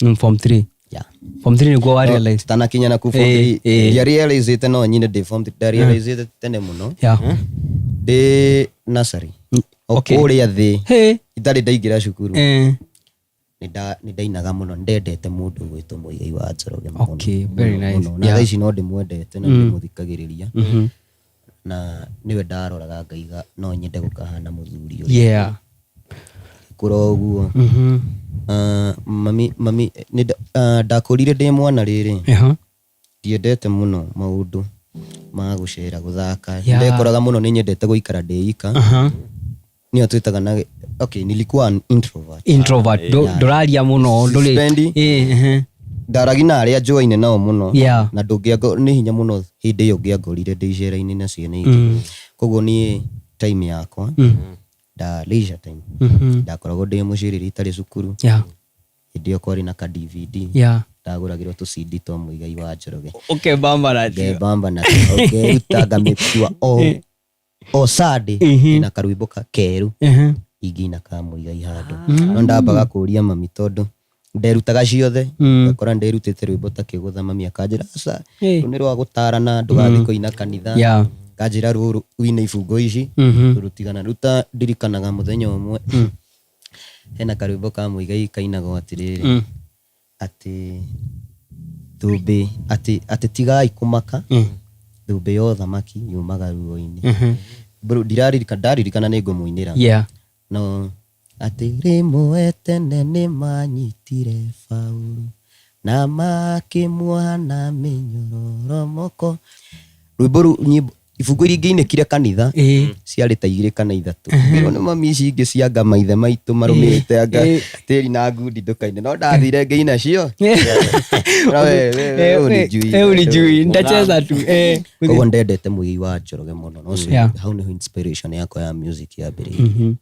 Form 3. Yeah. Form 3 nĩguo wa realize? Tanakinya na ku form 3. Ndiarealizĩte no nyine ndĩ form 3, ndarealizĩte tene mũno, ndĩ nursery o kũrĩa thĩ, itarĩ ndaingĩra cukuru. Nĩ ndainaga mũno, ndendete mũndũ gwĩtwo Mũigai wa Njoroge mũno, Okay, very mũno, nice. mũno. Na thaa ici no ndĩmwendete na ndĩmũthikagĩrĩria, na nĩwe ndaroraga ngaiga no nyende gũkahana mũthuri ũyũ kũra ũguo. Ah, mami ndakũrire ndĩ mwana rĩrĩ, ndiendete mũno maũndũ ma gũcera gũthaka. Ndekoraga mũno nĩ nyendete gũikara ndĩ ika. Nĩyo twĩtaga na, okay, nilikuwa an introvert. Introvert. Ndũraria mũno, ndũrĩ Sipendi. Ndaragi na arĩa njũaine nao mũno, na ndũngĩango nĩ hinya mũno hĩndĩ ĩyo ũngĩangorire ndĩ icera-inĩ na ciana ingĩ. Koguo niĩ time yakwa nda leisure time, ndakoragwo ndĩ mũciĩ rĩrĩa itarĩ cukuru. Hĩndĩ ĩyo kwarĩ na ka DVD, ndagũragĩrwo tũ CD twa Mũigai wa Njoroge. Ũkembamba nacio. Ngebamba nacio, ngeruta ngamĩkua o Sunday na karwĩmbo ka kerũ ingĩina ka Mũigai handũ. No ndambaga kũria mami tondũ nderutaga ciothe, ngakora nderutĩte rwĩmbo ta kĩgũtha, mami akanjĩra, "Aca, rũu nĩ rwa gũtarana, ndũgathiĩ kũina kanitha." Kanjĩra, "Rũrũ wine ibungo ici, rũtigana." Rĩu ta ndirikanaga mũthenya ũmwe hena karwĩmbo ka Mũigai kainagwo atĩrĩrĩ, atĩ thũmbĩ, atĩ tigai kũmaka, thũmbĩ ya ũthamaki yumaga ruo-inĩ. Bro, ndiraririkana, ndaririkana nĩ ngũmũinĩra. No atĩ rĩmwe tene nĩ manyitire Baũrũ na makĩmuoha na mĩnyororo moko. Rwĩmbo rũu, nyĩmbo, ibungo iria ingĩinĩkire kanitha ciarĩ ta igĩrĩ kana ithatũ. Ngĩrwo nĩ mami ici ingĩ cia anga maithe maitũ marũmĩte anga tĩri na ngundi ndũkaine, no ndathire ngĩina cio. No we ũnijui. Unijui, nitacheza tu. Koguo ndendete Mũigai wa Njoroge mũno, no ũcio hau nĩho inspiration yakwa ya music yambĩrĩirie.